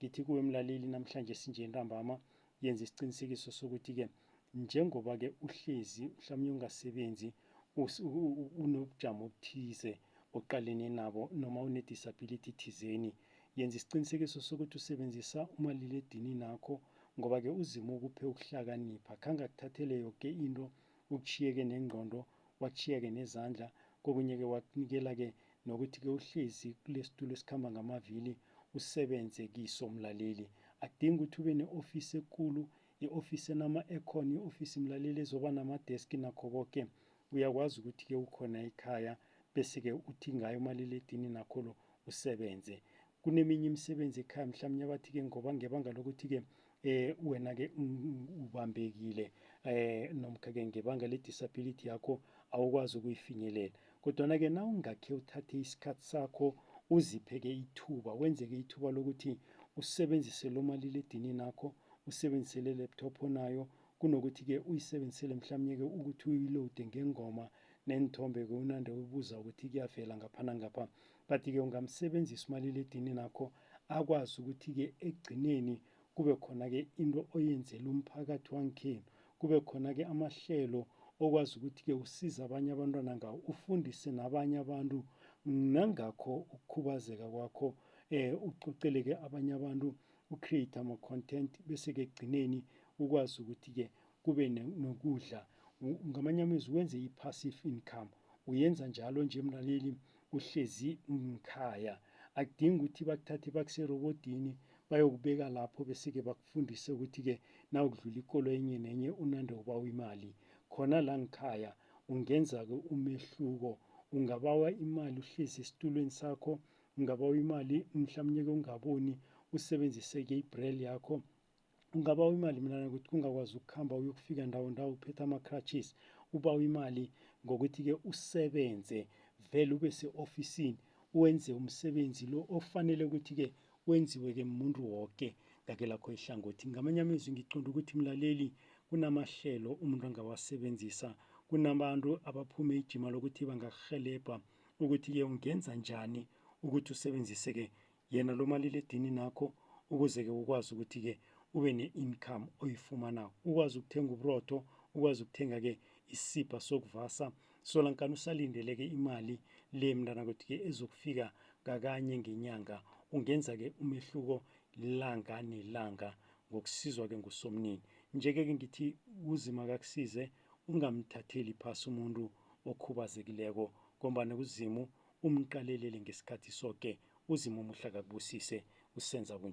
Ngithi kuwe mlaleli, namhlanje sinje ntambama, yenza isiqinisekiso sokuthi-ke njengoba-ke uhlezi mhlawumbe ungasebenzi, unobujamo obuthize oqalene nabo noma une-disability thizeni, yenza isiqinisekiso sokuthi usebenzisa umaliledinini akho, ngoba-ke uZimu ukuphe ukuhlakanipha. Khange akuthathele yoke into, ukuchiyeke nengqondo, wakuchiyeke nezandla, kokunye-ke wakunikela-ke nokuthi-ke uhlezi kulesitulo esikhamba ngamavili usebenze kiso mlaleli. Akudingi ukuthi ube ne-ofisi ekulu, i-ofisi enama-aircon, i-ofisi mlaleli ezoba namadeski nakho konke. Uyakwazi ukuthi-ke ukhona ekhaya bese-ke uthi ngayo umaliledinini nakho lo usebenze. Kuneminye imisebenzi ekhaya mhlawumbe abathi-ke ngoba ngebanga lokuthi-ke wena-ke ubambekile nomkha-ke ngebanga le-disability yakho awukwazi ukuyifinyelela. Kodwana-ke na ungakhe uthathe isikhathi sakho, uziphe-ke ithuba, wenzeke ithuba lokuthi usebenzise lo maliledinini akho, usebenzise le laptop onayo, kunokuthi-ke uyisebenzisele mhlawumbe-ke ukuthi uyilode ngengoma neenthombe-ke unande ubuza ukuthi kuyavela ngapha nangapha. But-ke ungamsebenzisa umaliledinini akho, akwazi ukuthi-ke ekugcineni kube khona-ke into oyenzela umphakathi wangekhenu, kube khona-ke amahlelo okwazi ukuthi-ke usize abanye abantwana ngawo, ufundise nabanye abantu nangakho ukukhubazeka kwakho, ucoceleke abanye abantu, ucreate ama-content, bese-ke ekugcineni ukwazi ukuthi-ke kube nokudla. Ngamanye amezwi wenze i-passive income. Uyenza njalo nje mlaleli, uhlezi ngikhaya. Akudingi ukuthi bakuthathe bakuserobodini bayokubeka lapho, bese-ke bakufundise ukuthi-ke nawukudlula ikolo enye nenye unande ubawa imali. Khona la ngikhaya ungenza-ke umehluko. Ungabawa imali uhlezi esitulweni sakho, ungabawa imali mhlawumbe-ke ungaboni, usebenzise-ke i-braille yakho. Ungabawa imali mina ukuthi ungakwazi ukukhamba uyokufika ndawo ndawo uphethe ama-crutches, ubawa imali ngokuthi-ke usebenze vele, ube se-ofisini wenze umsebenzi lo ofanele ukuthi-ke wenziwe-ke umuntu woke ngakelakho ihlangothi. Ngamanye amezwi ngiqonda ukuthi mlaleli, kunamahlelo umuntu angawasebenzisa, kunabantu abaphume ijima lokuthi bangakuhelebha ukuthi-ke ungenza njani ukuthi usebenzise-ke yena lo maliledinini akho, ukuze-ke ukwazi ukuthi-ke ube ne-income oyifumanako, ukwazi ukuthenga uburotho, ukwazi ukuthenga-ke isipha sokuvasa solankani usalindele-ke imali le mntana kuthi-ke ezokufika kakanye ngenyanga. Ungenza-ke umehluko langa nelanga ngokusizwa-ke nguSomnini. Nje-ke ngithi uZimu akakusize, ungamthatheli phasi umuntu okhubazekileko, ngombana uZimu umqalelele ngesikhathi soke. UZimu omuhle akakubusise usenza kunje.